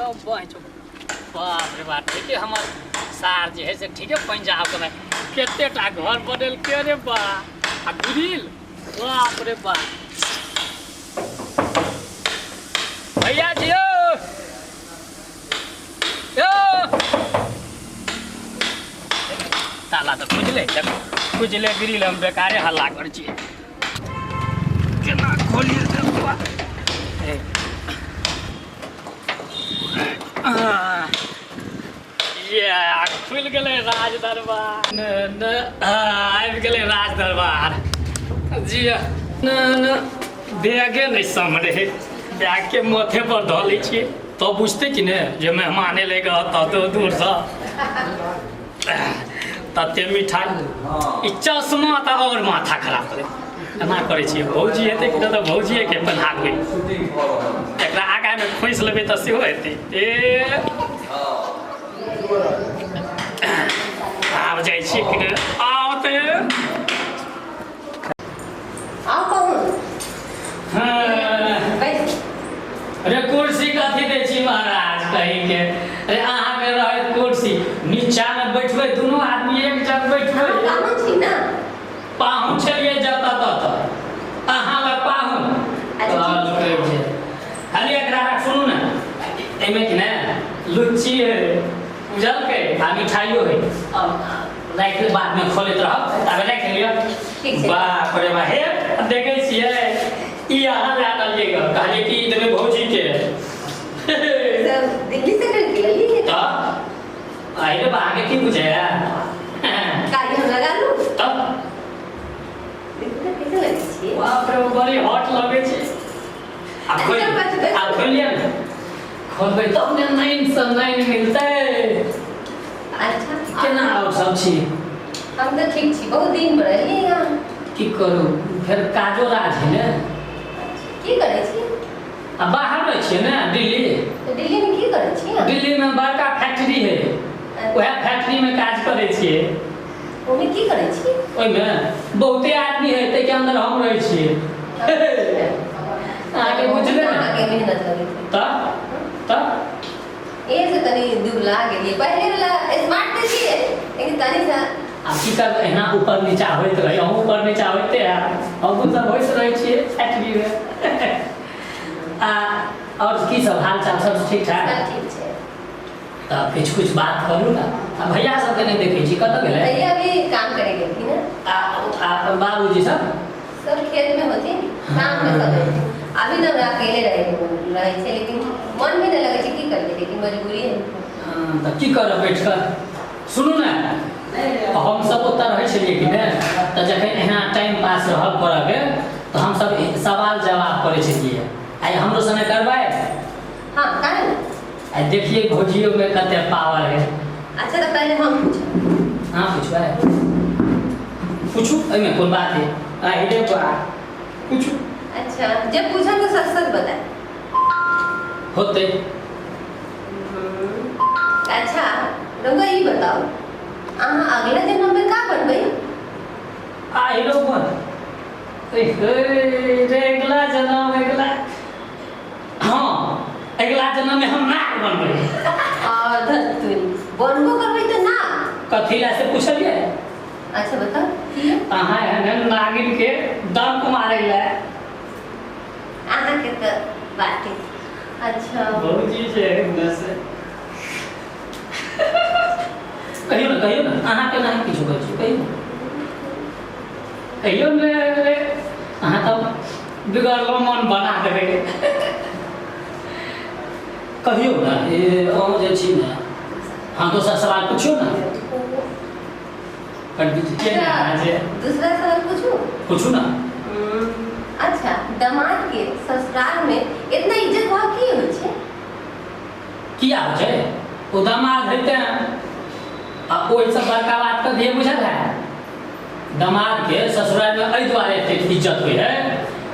बाँहि चुक। बाप रे बाप, ठीके हमर सार जे है से ठीके पंजाब के कते टा घर बनेलकै रे बा। आ ग्रिल, बाप रे बाप। भैया जी यौ, यौ, ताला तऽ खुजले, देखो खुजले ग्रिल, हम बेकारे हल्ला करै छियै। केना खोलियै रे बा? ए। ये खुलि गेलै राज दरबार। न न आबि गेलै राज दरबार जी। न न बैगे नहि सम्हरे, बैगके माथे पर धऽ लै छियै तब बुझतै कि ने जे मेहमान एलै गऽ तते दूरसँ तते मिठाइ। ई चश्मा तऽ आओर माथा खराब करै, एना करै छियै। भौजी हेतै कि तऽ भौजिएके पहिना देबै, एकरा आगाँमे खोसि लेबै तऽ सेहो हेतै। ए आब जाइ छियै कि ने आब तऽ आउ कहूँ। हाँ। बैस। अरे कुर्सी कथी दै छी महाराज कहीं के? अरे अहाँके रहत कुर्सी, नीचा में बैठबै दुनू आदमी एक जगह बैठबै। पाहुन छी ना? पाहुन छलियै जतऽ ततऽ, अहाँ लग पाहुन। अच्छा, ठीक छै। कहलकै जे खाली एकरा सुनू ने, एहिमे कि ने लुच्ची है बुझलकै, आ मिठाइयो है। अब राखि ले, बादमे खोलैत रहब, ताबे राखि लिअ। ठीक छै। बाप रे बाप, हे देखै छियै ई अहाँ लए देलियै गऽ, कहलियै कि ई देबै भौजी के। सब दिल्ली से खरीद के लेलियै? तऽ अरे बा, अहाँके की बुझाया? काल्हि हम लगा लू। तब देखू तऽ कैसे लगै छियै। बाप रे, बड़ी हॉट लगै छै। आ खोल, अच्छा, बस, बस। आ खोलिए ने, खोलबै तब ने नाइन से नाइन मिलतै। अच्छा। केना आओर सब छी? हम तऽ ठीक छी, बहुत दिन पर एलियै यहाँ। की करू, फेर काजो राज है ने। की करै छी? आ बाहर रहै छियै ने दिल्ली। तऽ दिल्लीमे की करै छी अहाँ? दिल्लीमे बड़का फैक्ट्री है, उएह फैक्ट्रीमे काज करै छियै। ओहिमे की करै छी? ओहिमे बहुते आदमी है, ताहिके अन्दर हम रहै छियै। अहाँके बुझबै ने। अहाँके मेहनत लगैत है। तऽ तऽ एहे से तनी दुबला गेलियै, पहिले वाला स्मार्ट तऽ छियै लेकिन तनी सा। आब की करबै, एना ऊपर नीचा होइत रहै, अहूँ ऊपर नीचा होइते हैब, हमहूँ सब होइत रहै छियै फैक्ट्रीमे। आ आओर की सब हाल चाल, सब ठीक ठाक? सब ठीक छै। तऽ किछु किछु बात करू ने। आ भैया सबके नहि देखै छी, कतऽ गेलै? भैया भी काम करे गेलखिन हँ। आ आ बाबूजी सब? सब खेत में होथिन, काम में सब है। अभी तऽ हमरा अकेले रहे रहै छै, लेकिन मन भी नहि लगै छै, की करियै, लेकिन मजबूरी है। हाँ, तऽ की करब बैठ कऽ? सुनू ने, हमसब ओतऽ रहै छलियै कि ने, तऽ जखन एना टाइम पास रहल करऽके तऽ हमसब सवाल जवाब करै छलियै। आइ हमरो संगे करबै? हाँ, काहे ने। आइ देखिए भौजियो में कते पावर है। अच्छा, तऽ पहले हम पूछब। हाँ, पूछबै, पूछू, एहिमे कोन बात है? आइ रे बा, पूछू। अच्छा, जब पूछब तो सच सच बताए। होतै। अच्छा रउआ ई बताउ, अहाँ अगला जन्म में का बनबै? आइ रो बन रे, अगला जन्म, अगला, हाँ, अगला जन्म में हम नाग बनबै। और धतुरी बनबो करबै तऽ ना? कथी ला से पूछलियै? अच्छा बताउ की? अहाँ एहन नागिन के डंक मारै ला। अहाँके तऽ बाते। अच्छा भौजी जे है ने से कहियौ ने, कहियौ ने, अहाँके नहि किछु कहै छी, कहियौ ने, कहियौ ने रे, अहाँ तऽ बिगड़लो मन बना देबै, कहियौ ने। ए अहूँ जे छी ने। हाँ, दोसर सवाल पूछियौ ने, कर दीजिए ने अहाँ जे। दूसरा सवाल पूछू? पूछू ना। अच्छा, दामाद के ससुराल में इतना इज्जत भाव की होइ छै? किया होइ छै? ओ दामाद है तें। आ ओहिसँ बड़का बात कथी है बुझल है? दामाद के ससुराल में एहि दुआरे एतेक इज्जत होइ है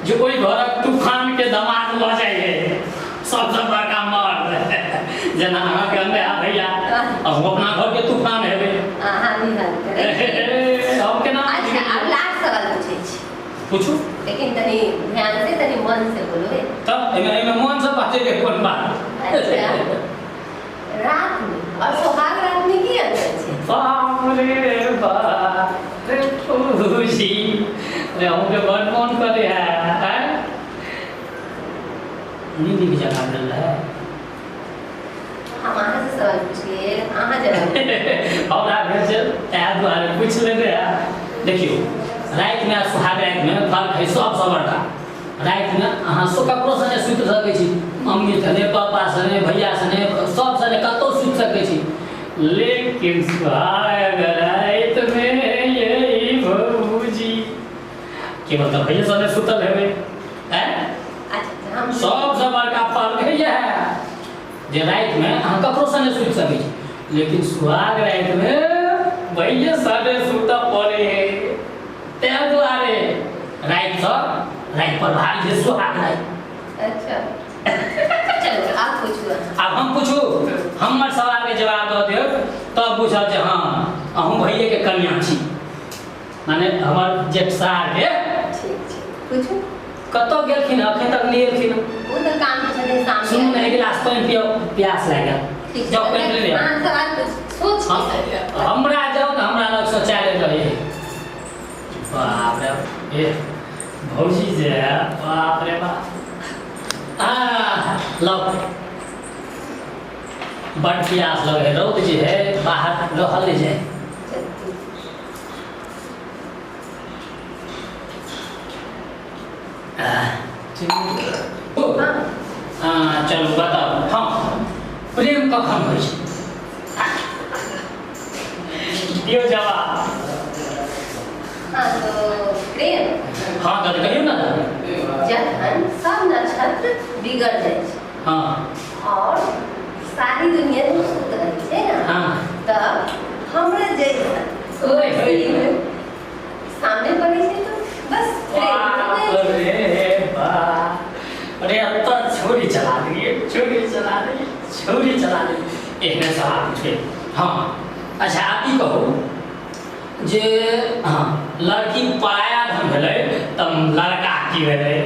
जे ओहि घरक तूफान के दामाद लऽ जाइ है, सबसँ बड़का मर्द। जेना अहाँके हमे आ भैया, अहूँ अपना घर के तूफान हेबै। अहाँ भी हल करै छी। हम केना? अच्छा, आब लास्ट सवाल पूछै छी। पूछू। लेकिन तनी ध्यान से, तनी मन से बोलबै। तब एहिमे एहिमे मन से बाजै के कोन बात? अच्छा। रात में और सुहाग रात में की अंतर छै? बाप रे बाप रे फौजी रे, अहूँके बड़ मोन करे है आँय? नींद के जगह मिलल है। हम अहाँ से सवाल पूछलिए, अहाँ जवाब दियौ। हमरा भेल छै ताहि दुआरे पूछि लेने है। देखियौ, रातिमे आ सुहाग रातिमे फर्क है सबसँ बड़का। रातिमे अहाँ सो ककरोसँ नहि सुति सकै छी, मम्मीसँ नहि, पापासँ नहि, भैयासँ नहि, सबसँ नहि, कतहु सुति सकै छी। लेकिन सुहाग रातिमे ये भौजी केवल तऽ भैया सने सुतल हेबै आँय? अच्छा, हम सबसँ बड़का फर्क है इएह जे रातिमे अहाँ ककरो सङ्गे सुति सकै छी, लेकिन सुहाग रातिमे भैये सङ्गे सुतऽ पड़े है। ताहि दुआरे रातिसँ राति पर भारी छै सुहाग राति। अच्छा चलो, आप पूछू। आब हम पूछू? हमर सवालके जवाब दऽ देब तब बुझब जे हँ, अहूँ भैयेके कनिया छी, माने हमर जेठ सारके। ठीक छै, पूछू। कतऽ गेलखिन? अखन तक नहि एलखिन। ओ तऽ काम पे छथिन शाम। सुनू ने, एक गिलास पानि पियौ, प्यास लागि गेल। ठीक छै। जाउ, पानि ले लिअ। अहाँ सवाल पूछ सोच के। हमरा जाउ ने, हमरा लग शौचालय रहे। बाप रे, ए भौजी जे है, बाप रे बाप। आ लौ, बड प्यास लगे है, रौद जे है, बाहर रहल नहि जाय। हाँ। चलू बताउ, हँ, प्रेम कखन होइ छै? दियौ जवाब। हाँ, तो प्रेम हँ, तऽ कहियौ ने। जखन सब नक्षत्र बिगड़ जाइ छै और सारी दुनिया में सुत रहै छै ने, तब हमरा जैसन ओए होए। सामने पड़ै छै तो बस प्रेम हो बाप जाइ छै। रे बाप, अरे अब तो छुरी चला दिए, छुरी चला दिए, छुरी चला दिए। एहने सवाल पूछे। हाँ, अच्छा, आप ई कहू जे हाँ, लड़की पराया धन भेलै तब लड़का की भेलै?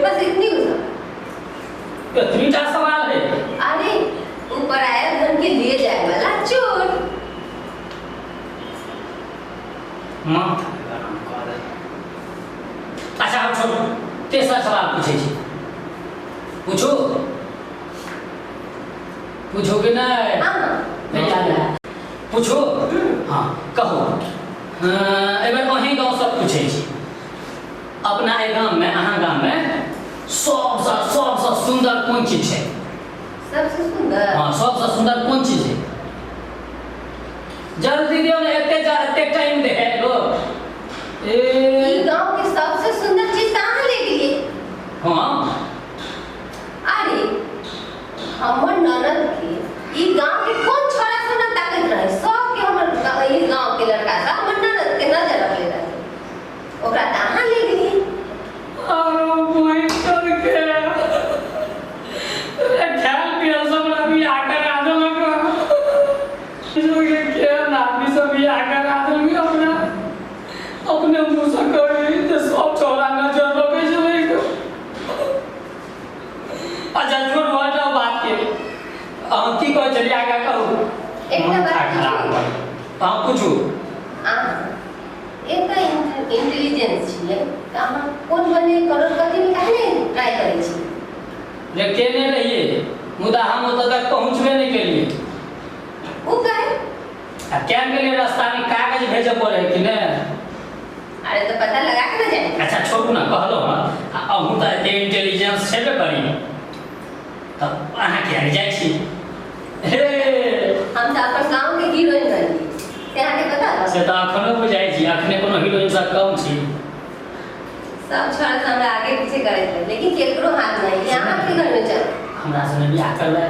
बस इतनी गुस्सा? एतनीटा सवाल है? अरे, ऊ पराया धन के लिए जाए वाला चोर। माथा गरम कऽ देलक। अच्छा, आब छोड़ू, तेसर सवाल पूछै छी। पूछू? पूछू कि नहि? हाँ हाँ नहि याद है? पूछू? हँ, कहू। एहि बेर अहीं गाँवसँ पूछै छी। अपना एहि गाममे, अहाँ गाममे सबसँ सबसँ सुन्दर कोन चीज छै? सबसे सुंदर? हँ, सबसँ सुन्दर कोन चीज छै? जल्दी दियौ ने, एते एते टाइम दे है लोग। ई ए गांव के सबसे सुंदर चीज कहाँ ले गेलिए? अरे, हमर ननद के ई गांव के कौन छोरा सब न ताकत रहे, सब के हमर ई गांव के लड़का सब हमर ननद के नजर रखले रहे, ओकरा तऽ अहाँ ले गेलिए। आरो भयंकर के रे, खायल पियल सब बियाह करा देलक। के केहन आदमी सब बियाह करा देलक हमरा। अपने मुँह से कही तऽ सब छौड़ा नजर रखै छलै। अच्छा छोड़ू, हटाउ बात के। अहाँ की कहै छलियै? आगाँ कहू। एकटा माथा बात खराब पूछू? भऽ गेल। अहाँ पूछू। अहाँ एतऽ इंटेलिजेंस छियै तऽ अहाँ कोन बने करोड़पतिमे काहे नहि ट्राई करै छी? जे केने रहियै, मुदा हम ओतऽ तक पहुँचबे नहि केलियै। ओ काहे? आ केहन गेलियै, रास्तामे कागज भेजऽ पड़ै है कि नहि? अरे, तऽ पता लगा के ने जाए। अच्छा छोड़ू ने, कहलहुँ हँ। आ अहूँ तऽ एते इंटेलिजेंस छेबे करी, तऽ अहाँ किया नहि जाइ छी हे? हम तऽ अपन गाँव के हीरोइन बनली से अहाँके पता रहल? से तऽ अखनो बुझाइ छी। अखने कोनो हीरोइनसँ कम छी? सब छोरा सब हमरा आगे पीछे करैत रहे, लेकिन केकरो हाथ नहीं। अहाँके घर में चल। हमरा सङ्गे बियाह करबै?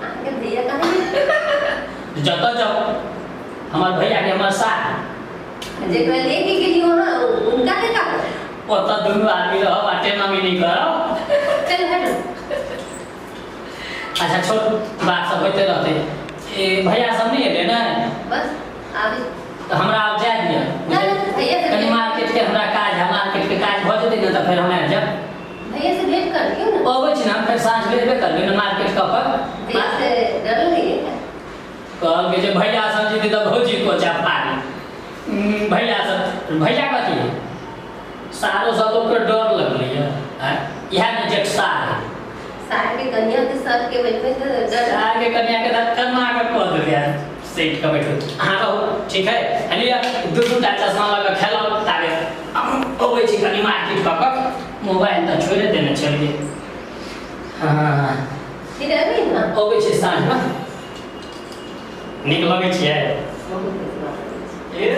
अहाँके भैया कहाँ? जतऽ जाउ, हमर भैयाके हमर साथ। जेकरा लेके गेली वहाँ, उनका के का करब? ओतऽ दुनू आदमी रहब आ टेनामी नहि करब। चल हटू। अच्छा छोड़ू, बात सब होइते रहतै। ए भैया सब नहि एलै ने? बस आबी। तऽ हमरा आब जाय दिअ। ना ना, भैया से कनि भेंट मार्केटके हमरा काज है, मार्केटके काज भऽ जेतै ने तऽ फेर हम आबि जायब। भैया से भेंट करियौ ने। अबै छी ने, फेर साँझ मे एबे करबै ने मार्केट कऽ कऽ। भैया से डर लगैए? कहलकै जे भैया सब जेतै तऽ भौजी कोचा फाड़ी। भैया सब, भैया कथी है, सारो सब लोकके डर लगलैए। आँय, इएह ने जेठ सार है। सार के कनिया के सबके बैठबै तऽ डर। सार के कनिया के तऽ कन्ना के कऽ देलियै सेट के बैठू। अहाँ रहू, ठीक है? लिअ, दू दू टा चश्मा लऽ कऽ खेलब ताबे हम अबै छी कनि मार्केट कऽ कऽ। मोबाइल तऽ छोड़ि देने छलियै। हँ। फिर अभी ने। अबै छी साँझमे। नीक लगै छियै? बहुत नीक लगै छै। ए।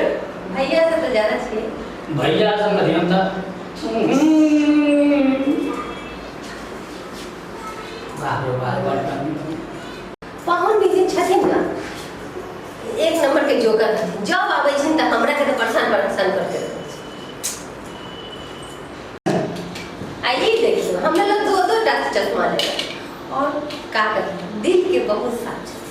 भैया से तऽ ज्यादा छियै। भैया सब कथी, हम तऽ बाप रे बाप, बड़। पाहुन भी जे छथिन ने, एक नंबर के जोकर हथिन। जब आबै छथिन तऽ हमरा के तऽ परेशान परेशान करके रखै छै। आ ई देखियौ, हमरा लग दो दो टा चश्मा लेबै और का कही, दिल के बहुत साफ छै।